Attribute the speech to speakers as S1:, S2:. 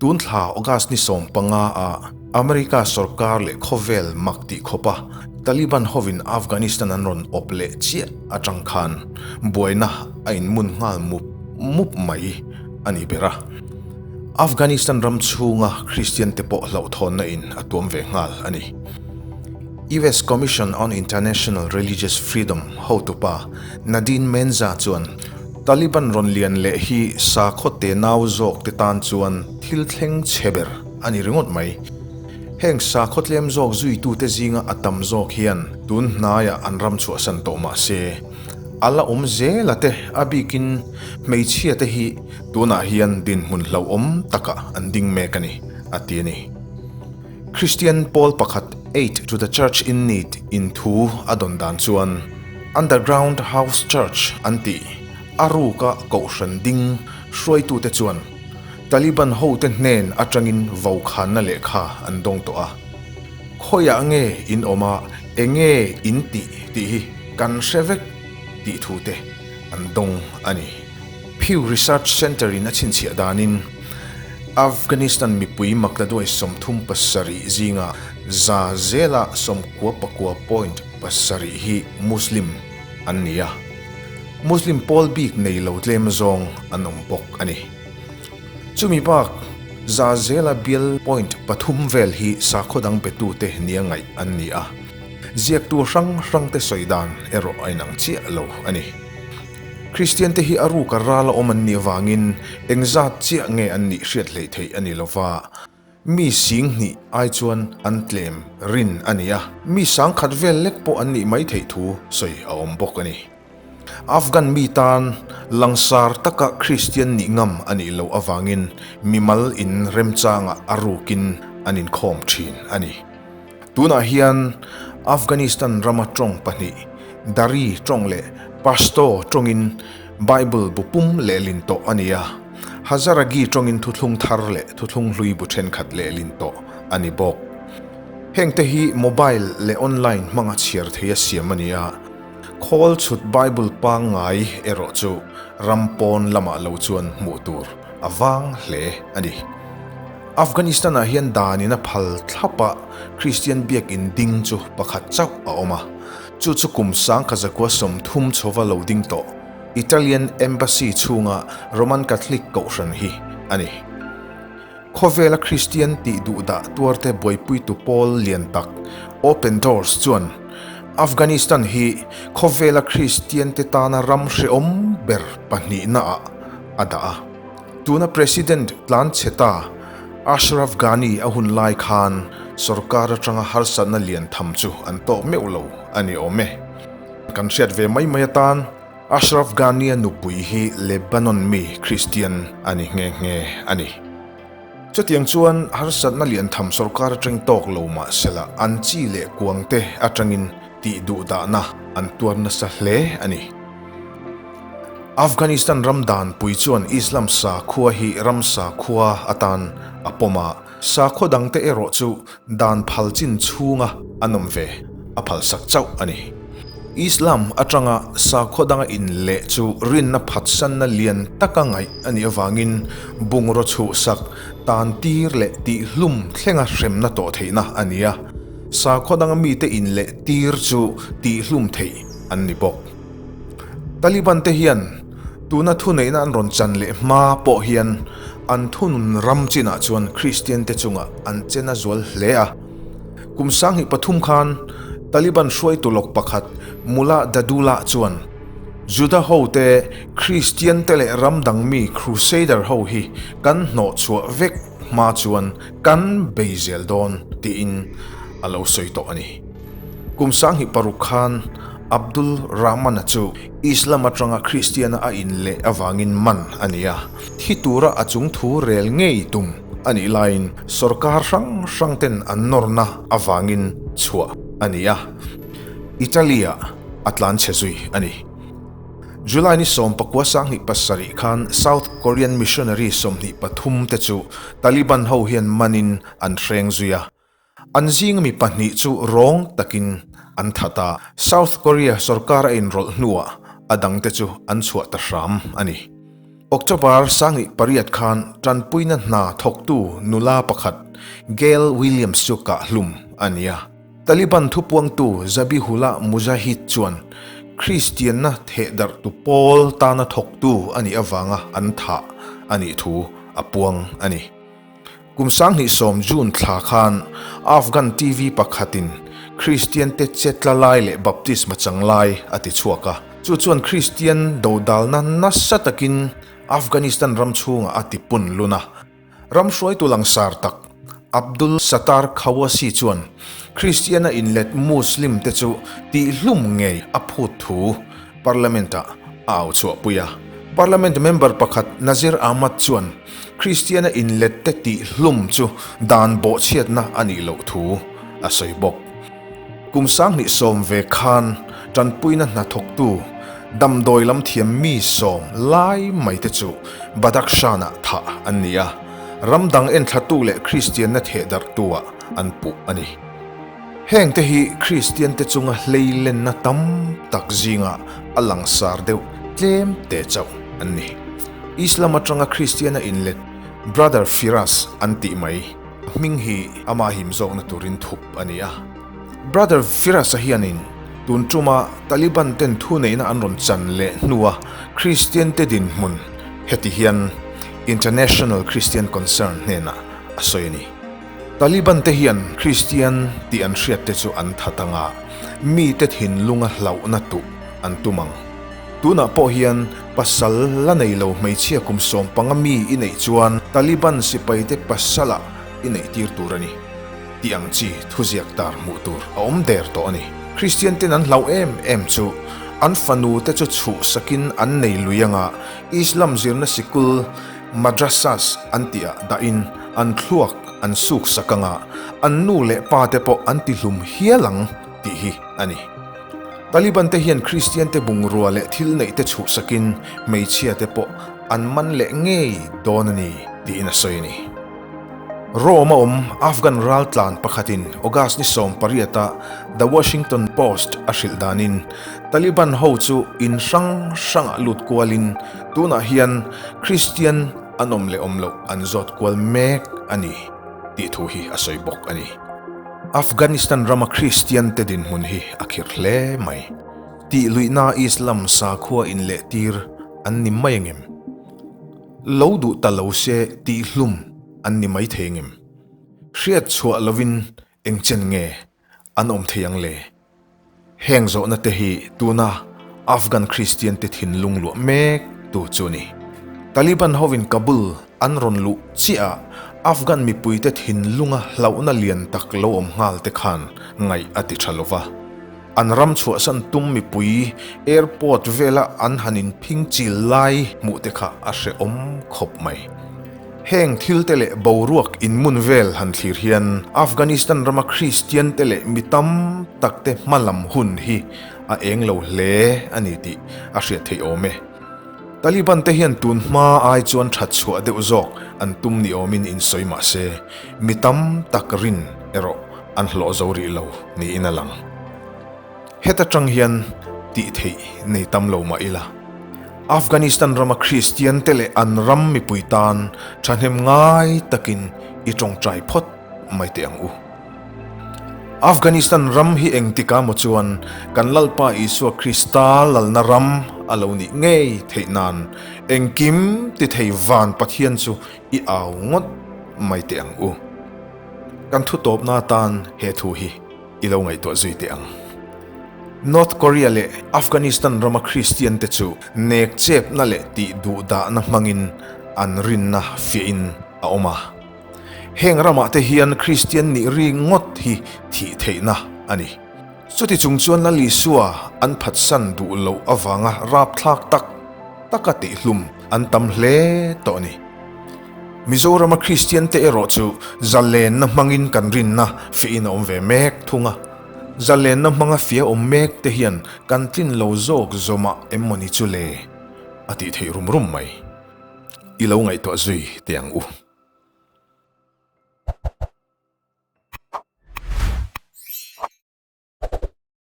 S1: Tun thla August ni 15 a America sorkar leh khawvel mak tih khawpa Taliban hovin Afghanistan an rawn awp leh chiah atang khan buaina a inmun nghal mup mup mai a ni ber a. Afghanistan ram chhunga Kristian te pawh hlauhthawnna in a tuam ve nghal a ni. US Commission on International Religious Freedom hotupa Nadine Menza chuan Taliban rawn lian leh hi sakhaw tenau zawk te tan chuan thil thleng chhe ber a ni ringawt mai. Heng sakhaw tlem zawk zuitute zinga a tam zawk hian tun hnaiah an ram chhuahsan tawh mah se, a la awm zel a te a bikin hmeichhia te hi tunah hian dinhmun hlauhawm takah an ding mek a ni, a ti a ni. Kristian pawl pakhat Aid to the Church in Need in thu a dawn dan chuan Underground House Church an tih a ruka kohhran ding hruaitute chuan Taliban hote hnen atangin vokhanna lehkha an dawng tawh a. Khawiah nge in awm a, enge in tih tih hi kan hre vek tih thute an dawng a ni. Pew Research Center in a chhinchhiah danin Afghanistan mipui maktaduai 37 zinga za zela 99.7 hi Muslim an ni a, Muslim pawl bik nei lo tlem zawng an awm bawk a ni. Chumi bak za zela bial point pathum vel hi sakhaw dang betute nia ngaih an ni a, ziaktu hrang hrangte sawi dan erawh a inang chiah lo a ni. Kristiante hi a ruka ral a awm an nih avangin engzat chiah nge an nih hriat hleih theih a ni lova, mi 2000 ai chuan an tlem rin a ni a, mi 1000 vel lek pawh an nih mai theih thu sawi a awm bawk a ni. Afghan mi tan langsar taka Kristian nih ngam a nih loh avangin mimal in remchangah a rukin an inkhawm thin a ni. Tunah hian Afghanistan rama tawng pahnih, Dari tawng leh Pashto tawngin Bible bu pum lehlin tawh a ni a, Hazaragi tawngin thuthlung thar leh thuthlung hlui bu thenkhat lehlin tawh a ni bawk. Hengte hi mobile leh online hmanga chhiar thei a siam a ni a, khawl chhut Bible pangngai erawh chu ram pawn lamah lo chuan hmuh tur a vang hle a ni. Afghanistan-ah hian danin a phal thlapa Kristian biakinn ding chu pakhat chauh a awm a, chu chu kum 1930 chhova lo ding tawh Italian Embassy chhunga Roman Catholic kohhran hi a ni. Khawvela Kristian tih duhdah tuarte buaipuitu pawl lian tak Open Doors chuan Afghanistan hi khawvela Kristiante tana ram hrehawm ber pahnihnaah a dah a. Tuna President tlan chhe ta Ashraf Ghani a hun lai khan sorkar atanga harsatna lian tham chu an tawk meuh lo a ni awm e. Kan hriat ve mai mai atan Ashraf Ghani-a nupui hi Lebanon mi Christian a ni nghe nghe a ni. Chutiang chuan harsatna lian tham sorkar atang tawk lo mah sela an chi leh kuangte atangin tih duhdahna an tuar nasa hle a ni. Afghanistan ram danpui chuan Islam sakhua hi ram sakhua atan a pawm a, sakhaw dangte erawh chu dan phal chin chhunga an awm ve a phalsak chauh a ni. Islam atanga sakhaw danga inleh chu rinna phatsanna lian taka ngaih a nih avangin bungraw chhuhsak, tantir leh tihhlum thlenga hremna tawh theihna a ni a, sakhaw danga mite inleh tir chu tihhlum theih an ni bawk. Taliban te hian tuna thuneihna an rawn chan leh hma pawh hian an thunun ram chinah chuan Kristian te chungah an chen a zual hle a. Kum 2003 khan Taliban hruaitu lawk pakhat Mullah Dadullah chuan Juda ho te Kristian te leh ram dang mi Crusader ho hi kan hnawh chhuah vek hma chuan kan bei zel dawn tiin a lo sawi tawh a ni. Kum 2006 khan Abdul Rahman-a chu Islam atanga Kristiana a inleh avangin man a ni a, thi tura a chung thu rel ngei tum a nih laiin sorkar hrang hrang ten an nawrna avangin chhuah a ni a, Italy-ah a tlanchhe zui a ni. July ni 19 27 khan South Korean missionary 23 te chu Taliban ho hian manin an hreng zui a, An zing mi pahnih chu rawng takin an that a, South Korea sorkar a inrawlh hnuah a dangte chu an chhuah ta hram a ni. October 18 khan tanpuina hna thawktu nula pakhat Gail Williams chu kahhlum a ni a. Taliban thupuangtu Zabihullah Mujahid chuan Kristianna thehdarhtu pawl tana thawktu a nih avanga an thah a nih thu a puang a ni. Kum 2010 June thla khan Afghan TV pakhatin Kristiante che tla lai leh baptisma chang lai a ti chhuak a. Chu chuan Kristian dodalna nasa takin Afghanistan ram chhungah a ti pun lun a. Ram hruaitu langsar tak Abdul Sattar Khawasi chuan Kristiana inlet Muslim te chu tihhlum ngei a phut thu Parliament-ah a au chhuahpui a. Parliament member pakhat Nazir Ahmad chuan Kristiana inlet te tihhlum chu dan bawhchhiatna a nih loh thu a sawi bawk. Kum 2010 ve khan tanpuina hnathawktu damdawi lam thiam mi sawm lai mai te chu Badakhshan-ah thah an ni a, ram dang enthlatu leh Kristianna thehdarhtu-ah an puh a ni. Heng te hi Kristian te chunga hleilenna tam tak zinga a langsar deuh tlem te chauh an ni. Islam atanga Kristiana inlet Brother Firas an tih mai hming hi ama him zawkna turin thup a ni a. Brother Firas-a hianin tun tuma Taliban ten thuneihna an rawn chan leh hnua Kristian te dinhmun heti hian International Christian Concern hnenah a sawi a ni. Taliban te hian Kristian tih an hriat te chu an that anga mite thinlunga hlauhna tuh an tum ang. Tunah pawh hian pasal la nei lo hmeichhia kum 15 mi i neih chuan Taliban sipaite pasalah i neih tir tur a ni tih ang chi thuziak tar hmuh tur a awm der tawh a ni. Kristian ten an hlauh em em chu an fanu te chu chhuhsakin an nei lui anga Islam zirna sikul Madrasas an tihah dahin an thluak an suk sak anga an nu leh pa te pawh an tihlum hial ang tih hi a ni. Taliban te hian Kristian te bungrua leh thil neih te chhuhsakin hmeichhia te pawh an man leh ngei dawn a ni tiin a sawi a ni. Rome a awm Afghan raltlan pakhatin August ni 18 a The Washington Post a hrilh danin Taliban ho chu in hrang hrangah lut kualin tunah hian Kristian an awm leh awm loh an zawt kual mek a ni tih thu hi a sawi bawk a ni. Afghanistan rama Kristian te dinhmun hi a khirh hle mai. Tih luihna Islam sakhua inlehtir an ni mai angem? Lo duh ta lo se tihhlum an ni mai thei ngem? Hriat chhuah lovin eng chen nge an awm thei ang le? Heng zawhna te hi tuna Afghan Kristian te thinlung luah mek tu chu a ni. Taliban hovin Kabul an rawn luh chiah ah Afghan mipui te thinlunga hlauhna lian tak lo awm nghal te khan ngaih a ti tha lova. An ram chhuahsan tum mipui airport vela an han inphing chil lai hmuh te kha a hrehawm khawp mai. Heng thil te leh boruak inmun vel han thlir hian Afghanistan rama Kristian te leh mi tam tak te hma lam hun hi a eng lo hle a ni tih a hriat theih awm e. Taliban te hian tun hma ai chuan that chhuah deuh zawk an tum ni awmin insawi mah se mi tam tak rin erawh an hlawh zo rih lo niin a lang. Heta tang hian tih theih nei tam lo mah ila, Afghanistan rama Kristian te leh an ram mipui tan thahnem ngai takin i tawngtai phawt mai teh ang u. Afghanistan ram hi engtika maw chuan kan Lalpa Isua Krista lalna ram a lo nih ngei theih nan engkim ti thei van Pathian chu i au ngawt mai teh ang u. Kan thu tawpna atan he thu hi i lo ngaihtuah zui teh ang. North Korea leh Afghanistan rama Kristian te chu nek chepna leh tih duhdahna hmangin an rinna fiahin a awm a. Heng ramah te hian Kristian nih ri ngawt hi thih theihna a ni. Chuti chung chuan Lal Isua an phatsan duh loh avanga rapthlak tak taka tihhlum an tam hle tawh a ni. Mizorama Kristian te erawh chu zalenna hmangin kan rinna fiahin a awm ve mek thung a. Zalenna hmanga fia awm mek te hian kan tlin lo zawk zawmah em mawni chu le? A tih theih rum rum mai. I lo ngaihtuah zui teh ang u.